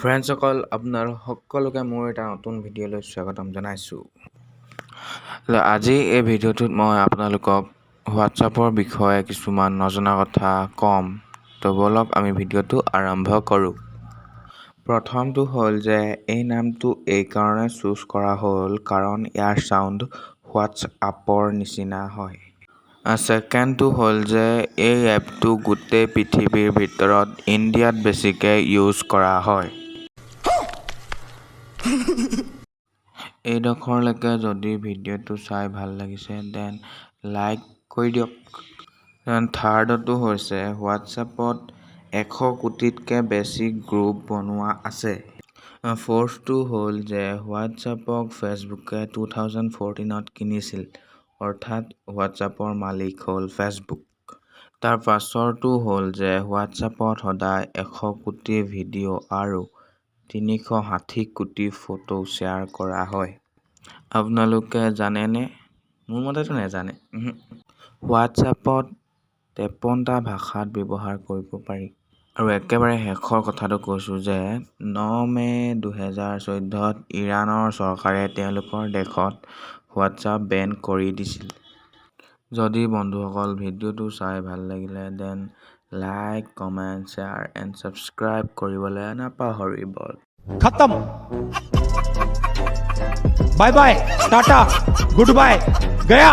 ফ্ৰেণ্ডছসকল, আপোনাৰ সকলোকে মোৰ এটা নতুন ভিডিঅ'লৈ স্বাগতম জনাইছোঁ। আজি এই ভিডিঅ'টোত মই আপোনালোকক হোৱাটছআপৰ বিষয়ে কিছুমান নজনা কথা ক'ম। তো ব'লক, আমি ভিডিঅ'টো আৰম্ভ কৰোঁ। প্ৰথমটো হ'ল যে এই নামটো এইকাৰণে চুজ কৰা হ'ল কাৰণ ইয়াৰ চাউণ্ড হোৱাটছআপৰ নিচিনা হয়। ছেকেণ্ডটো হ'ল যে এই এপটো গোটেই পৃথিৱীৰ ভিতৰত ইণ্ডিয়াত বেছিকৈ ইউজ কৰা হয়। এইডোখৰলৈকে যদি ভিডিঅ'টো চাই ভাল লাগিছে, then like কৰি দিয়ক। থাৰ্ডটো হৈছে হোৱাটছএপত 100 কোটিতকৈ বেছি গ্ৰুপ বনোৱা আছে। ফ'ৰ্থটো হ'ল যে হোৱাটছএপক ফেচবুকে 2014ত কিনিছিল, অৰ্থাৎ হোৱাটছএপৰ মালিক হ'ল ফেচবুক। তাৰ পাছৰটো হ'ল যে হোৱাটছএপত সদায় 100 কোটি ভিডিঅ' আৰু 360 কোটি ফটো শ্বেয়াৰ কৰা হয়। আপোনালোকে জানেনে? মোৰ মতেতো নেজানে। হোৱাটছএপত 53টা ভাষাত ব্যৱহাৰ কৰিব পাৰি। আৰু একেবাৰে শেষৰ কথাটো কৈছোঁ যে 9 মে' 2014ত ইৰাণৰ চৰকাৰে তেওঁলোকৰ দেশত হোৱাটছআপ বেন কৰি দিছিল। যদি বন্ধুসকল ভিডিঅ'টো চাই ভাল লাগিলে, then like, comment, share and subscribe কৰিবলৈ নাপাহৰিব। खत्म। Bye bye, tata, good bye, गया।